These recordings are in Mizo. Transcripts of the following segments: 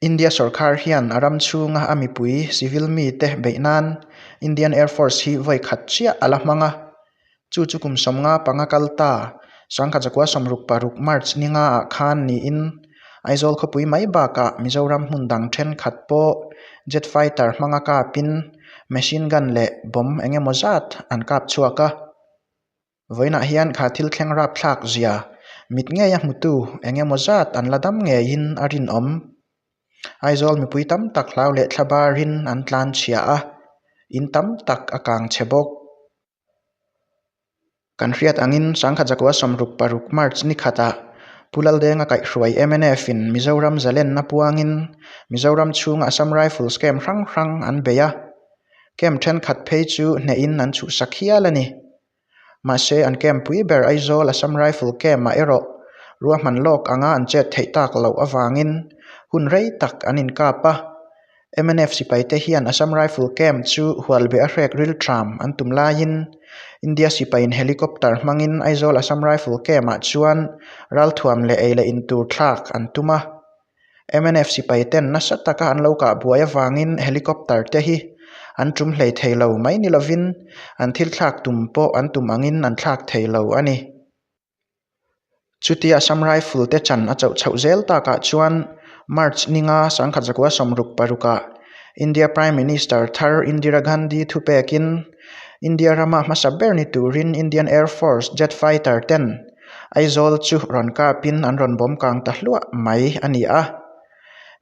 India sorkar hian a ram chhunga a mipui civil mite beih nan Indian Air Force hi vawi khat chiah a la hmang a. Chu chu kum 55 kal ta, 1966 March ni nga ah khan niin Aizawl khawpui mai bakah Mizoram hmun dang thenkhat pawh jet fighter hmanga kapin machine gun leh bomb eng emaw zat an kap chhuak a. Vawiinah hian kha thil thleng rapthlak zia mit ngei a hmutu eng emaw zat an la dam ngeiin a rinawm. Aizawl mipui tam tak hlau leh thla barin an tlan chhia a, in tam tak a kang chhe bawk. Kan hriat angin 1966 March ni khatah Pu Laldenga kaihhruai mnf in Mizoram zalenna puangin Mizoram chhunga Assam Rifles camp hrang hrang an bei a, camp thenkhat phei chu hnehin an chhuhsak hial a ni. Mahse an camp pui ber Aizawl Assam Rifle camp ah erawh ruahman lawk anga an chet theih tak loh avangin hun rei tak an inkap a. Mnf sipaite hian Assam Rifle Camp chu hualbeh a hrek ril tram an tum laiin India sipaiin helicopter hmangin Aizawl Assam Rifle Camp-ah chuan ralthuam leh ei leh in tur thlak an tum a. Mnf sipaiten nasa taka an lo kah buai avangin helicopter te hi an tum hlei thei lo mai ni lovin an thil thlak tum pawh an tum angin an thlak thei lo a ni. Chutia Assam Rifle te chan a chauh chhoh zel takah chuan March ninga 1966 ah India Prime Minister thar Indira Gandhi thupekin India rama hmasa ber ni turin Indian Air Force jet fighter ten Aizawl chu rawn kapin an rawn bawm kang ta hluah mai a ni a.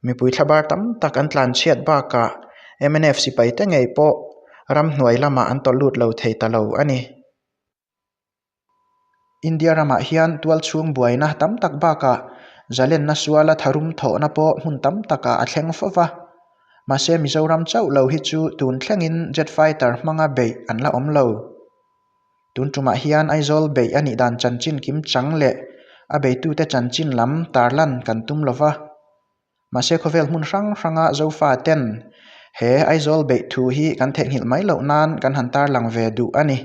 Mipui thlabar tam tak an tlanchhiat bakah mnf sipai te ngei pawh ramhnuai lamah an tawlh lut lo thei ta lo a ni. India ramah hian tualchhung buaina tam tak bakah zalenna suala tharum thawhna pawh hmun tam takah a thleng fo va. Mahse Mizoram chauh lo hi chu tun thlengin jet fighter hmanga beih an la awm lo. Tun tumah hian Aizawl beih a nih dan chanchin kim chang leh a beitute chanchin lam tarlan kan tum lo va. Mahse khawvel hmun hrang hranga Zofa ten he Aizawl beih thu hi kan theihnghilh mai loh nan kan han tarlang ve duh a ni.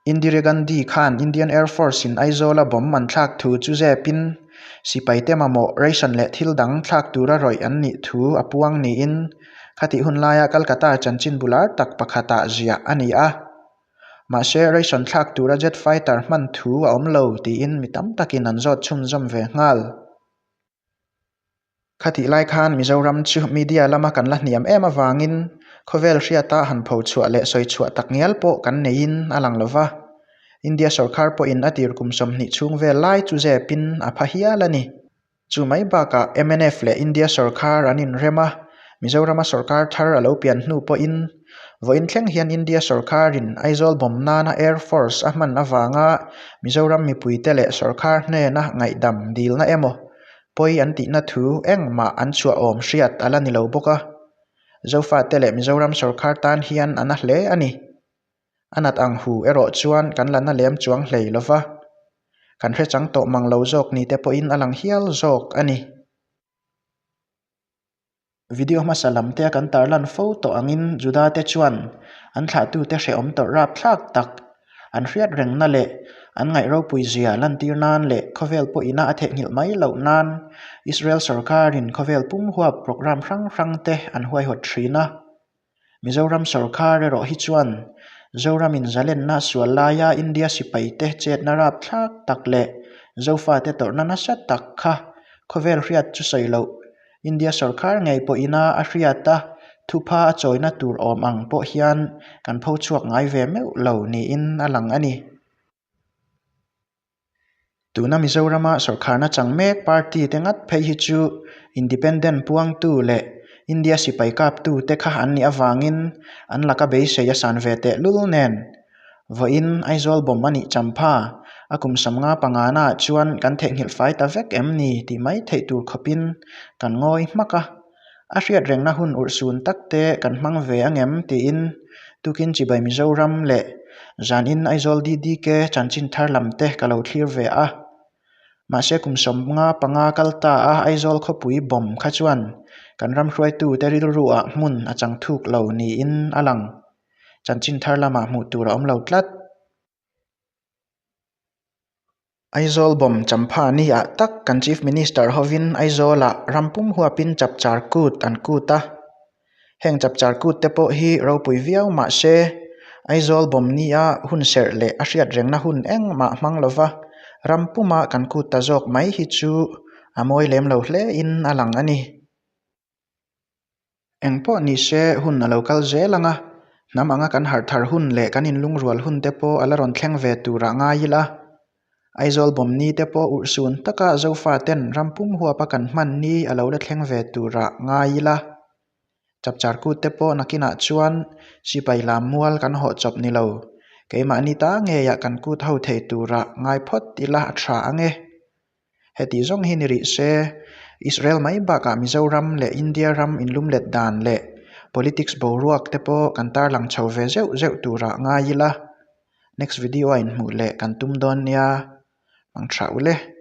Indira Gandhi khan Indian Air Force in Aizawl a bomb an thlak thu chu zepin sipaite mamawh ration leh thil dang thlak tura rawih an nih thu a puang niin khatih hun laia Calcutta chanchin bular tak pakhatah ziah a ni a. Mahse ration thlak tura jet fighter hman thu a awm lo tiin mi tam takin an zawt chhunzawm ve nghal. Khatih lai khan Mizoram chu media lama kan la hniam em avangin khawvel hriata han pho chhuah leh sawi chhuah tak ngial pawh kan neiin a lang lo va. India sorkar pawhin a tir kum 20 chhung vel lai chu zepin a pha hial a ni. Chu mai bakah mnf leh India sorkar an inrem a, Mizorama sorkar thar a lo pian hnu pawhin vawiin thleng hian India sorkarin Aizawl bomb nana Air Force a hman avanga Mizoram mipuite leh sorkar hnena ngaihdam dilna emaw Pawi an tihna thu engmah an chhuah awm hriat a la ni lo bawk a, Zofate leh Mizoram sorkar tan hian a na hle a ni. A nat ang hu erawh chuan kan la na lem chuang hlei lo va, kan hre chang tawh mang lo zawk ni te pawhin a lang hial zawk a ni. Video hmasa lam te kan tarlan fo tawh angin Juda te chuan an thlahtute hrehawm tawrh rapthlak tak an hriat rengna leh an ngaih ropui zia lantir nan leh khawvel pawhina a theihnghilh mai loh nan Israel sorkarin khawvel pum huap programme hrang hrang te an huaihawt thin a. Mizoram sorkar erawh hi chuan Zoramin zalenna sual laia India sipaite chetna rapthlak tak leh Zofate tawrhna nasa tak kha khawvel hriat chu sawi loh India sorkar ngei pawhina a hriat a thupha a chawina tur awm ang pawh hian kan pho chhuak ngai ve meuh lo niin a lang a ni. Tuna Mizorama sorkharna chang mek party te ngat phei hi chu Independent puangtu leh India sipai kaptu te kha an nih avangin an laka beisei a san ve teh lul nen. Vawiin Aizawl bomb a nih champha a kum 55 naah chuan kan theihnghilh fai ta vek em ni tih mai theih tur khawpin kan ngawi hmak a. A hriat rengna hun urhsun tak te kan hmang ve angem tiin tukin Chibai Mizoram leh zanin Aizawl DDK chanchin thar lam te ka lo thlir ve a. Mahse kum 55 kal ta a Aizawl khawpui bomb kha chuan kan ram hruaitu te rilru ah hmun a chang thuk lo niin a lang. Chanchin thar lamah hmuh tur a awm lo tlat. Aizawl bomb champha ni ah tak kan Chief Minister hovin Aizawlah ram pum huapin chapchar kut an kut a. Heng chapchar kut te pawh hi ropui viau mah se Aizawl bomb ni a hun serh leh a hriat rengna hun engmah hmang lova ram puma kan kut ta zawk mai hi chu a mawi lem lo hle in a lang a ni. Eng pawh ni se hun a lo kal zel ang a, hnam anga kan harh thar hun leh kan inlungrual hun te pawh a la rawn thleng ve turah ngai ila. Aizawl bawm ni te pawh urhsun taka Zofa ten ram pum huapa kan hman ni a lo la thleng ve turah ngai ila. Chapchar kut te pawh nakinah chuan sipai lam mual kan hawh chawp ni lo, keimahni ta ngeiah kan kut ho thei turah ngai phawt ila a tha ang e. Heti zawng hi ni rih se, Israel mai bakah Mizoram leh India ram inlumlet dan leh politics boruak te pawh kan tarlang chho ve zeuh zeuh turah ngai ila. Next video a inhmuh leh kan tum dawn nia. Mang tha ule.